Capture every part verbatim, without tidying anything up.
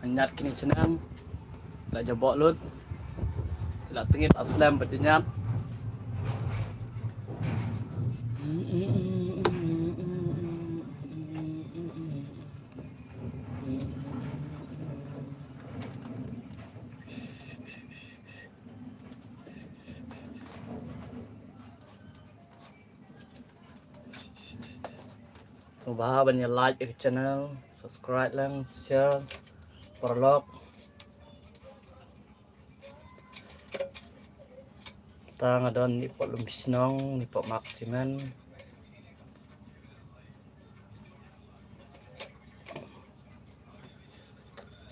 Ñiat kine snem la jaboh lut. La tengit aslem ba ñiat. Sngewbha ban ïa like ïa ka channel, subscribe lang, share, paralok. Ta nga don ni pot lum shnong, ni pot mak simen.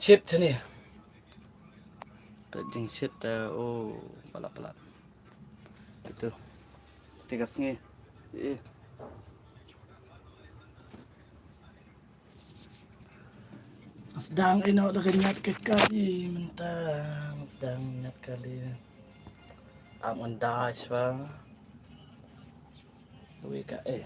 Shit sini. Pajing shit, eh, oh, pala pala. Itu. Tiga sngi. Eh. Sdang ino da ka ñiat ka kali mynta, sdang ñiat kali. Am ngan dai shwa. Wi ka eh.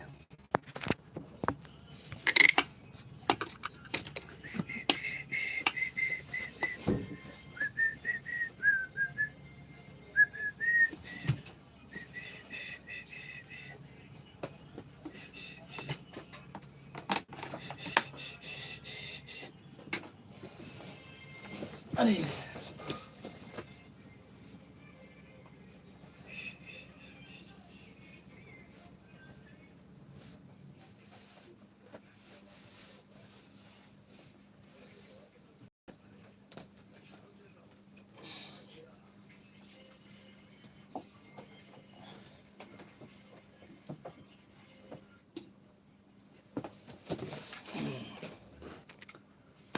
Ani.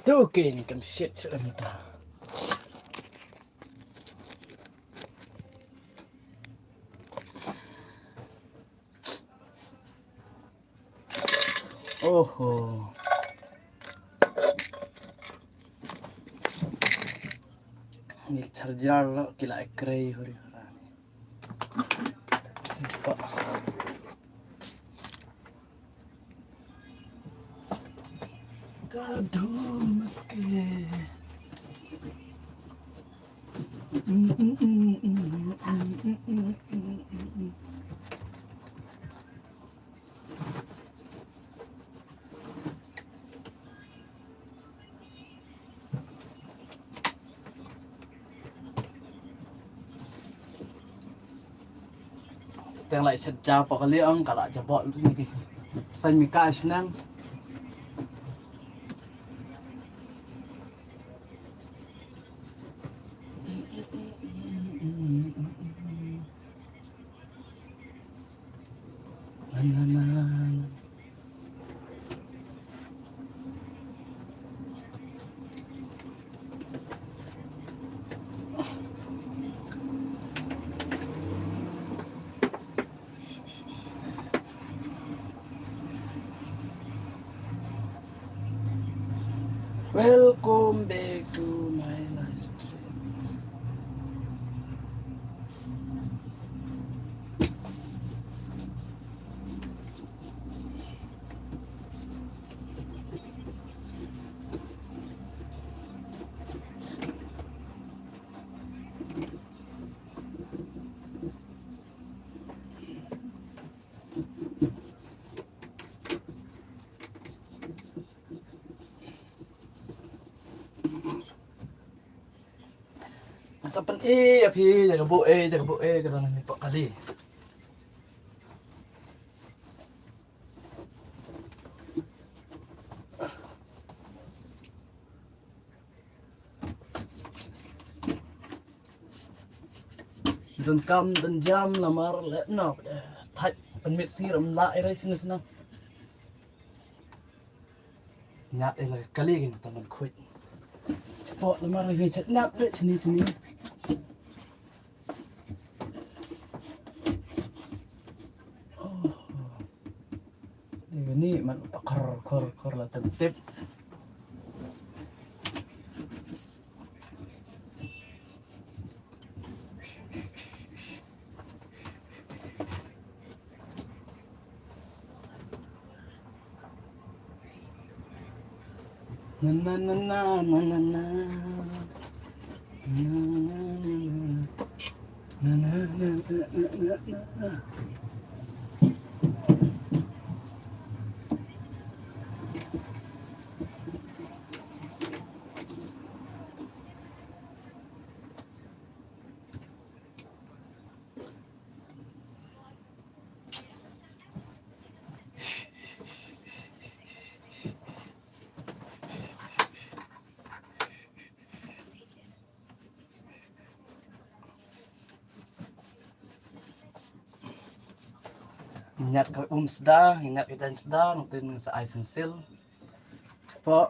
Tu kin kan sit sila mata. Oho. Ni charger lo kila ekre hori hora ni. Sini sepak. Kadum ke. Teng lai shet ja pa kali ang kala jabot ni ki. San mi ka shnang. Na, na, na, na. Welcome back to my live stream. Sa pyn-i ïa phi ïa ka buh ei, ïa ka buh ei, ka dang ni pok kali. Don kam don jam namar leh noh, eh, thait pynmih sngi ram lah ïa rai sini sini. Ñiat ïa la kali kin tang ban khuid. Chapoh namar rai sini sini sini. Oh. Ni ni man pa khor khor khor la tem tip. Na, na, na, na, na, na, na. Na, na, na, na. Na, na, na, na, na, na. Ngat ka um sda, ngat ka jan sda, ngat ka sa ai sensil. Po.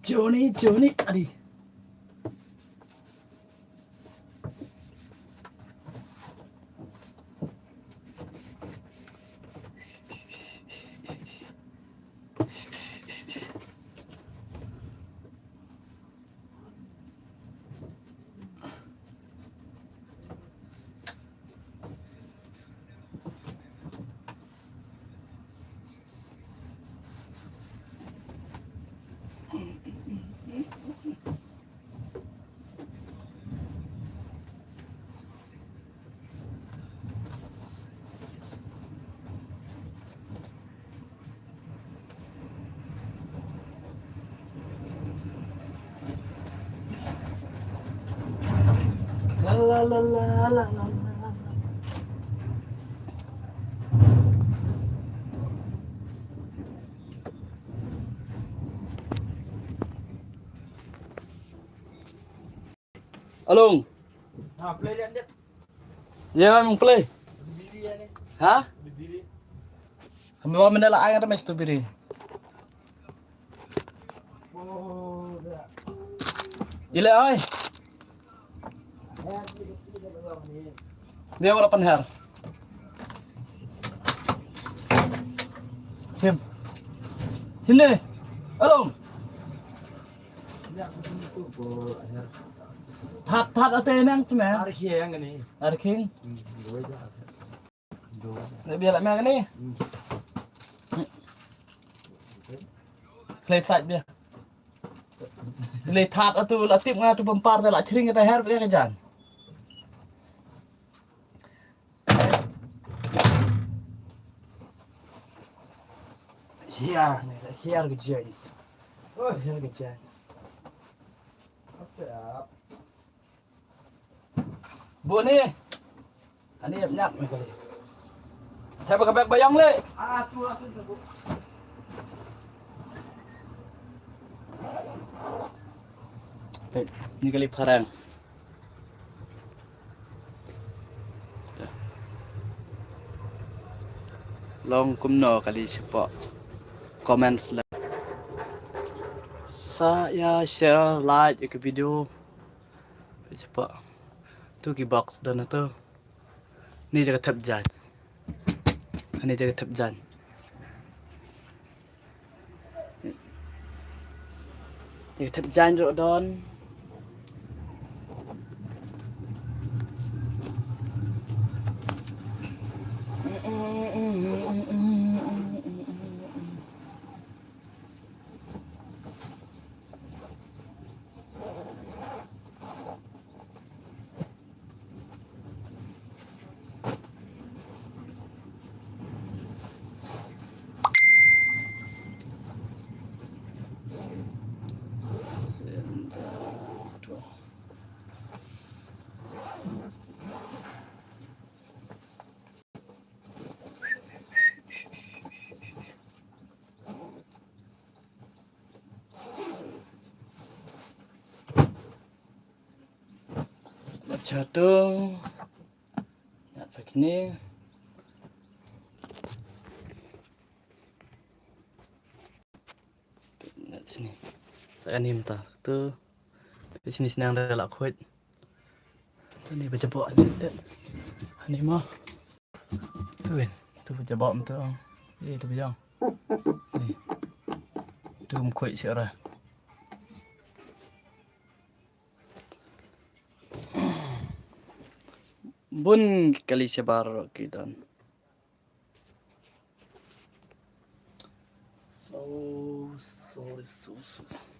Johnny, Johnny, adi. La, la, la. Along. Ha, play lian dia. Ïa, mung play. Biri ïa ni. Ha? Biri. Hamba mynta la ai ngata mes tu biri. Oh, dah. Ila ai. Dia wala pan her. Sim. Sim ni. Along. That, that, ate nang sime. Arkhing ni. Arkhing. Hmm, dua je. Dua je. Ni biar lah main ni. Hmm. Play side dia. Play that atu la tip nga tu bempar la chring kata her dia kejan. Hiar, hiar ke jeans. Oh, hiar ke jeans. Apa ya? Bu ni. Ani ap nyap ni kali. Saya pakai beg bayang le. Ah, tu lah tu. Ni kali parang. Long kumno kali shapoh comments la. Sa ïa share, like ïa ka video. Shapoh. Tu ki box don tu. Ni jaka thep jan. Ani jaka thep jan. Jaka thep jan ruh don. Macam tu. Nak pakai ni. Nak sini. Sa kane mynta. Tu. Sini sini nga la khuid. Tu ni ba jaboh ni. Ani mo. Tu win. Tu ba jaboh mynta. Eh, tu ba jong. Ni. Tu ym khuid shuh re. Bun kali shabar ki don. So, sorry, so, so, so.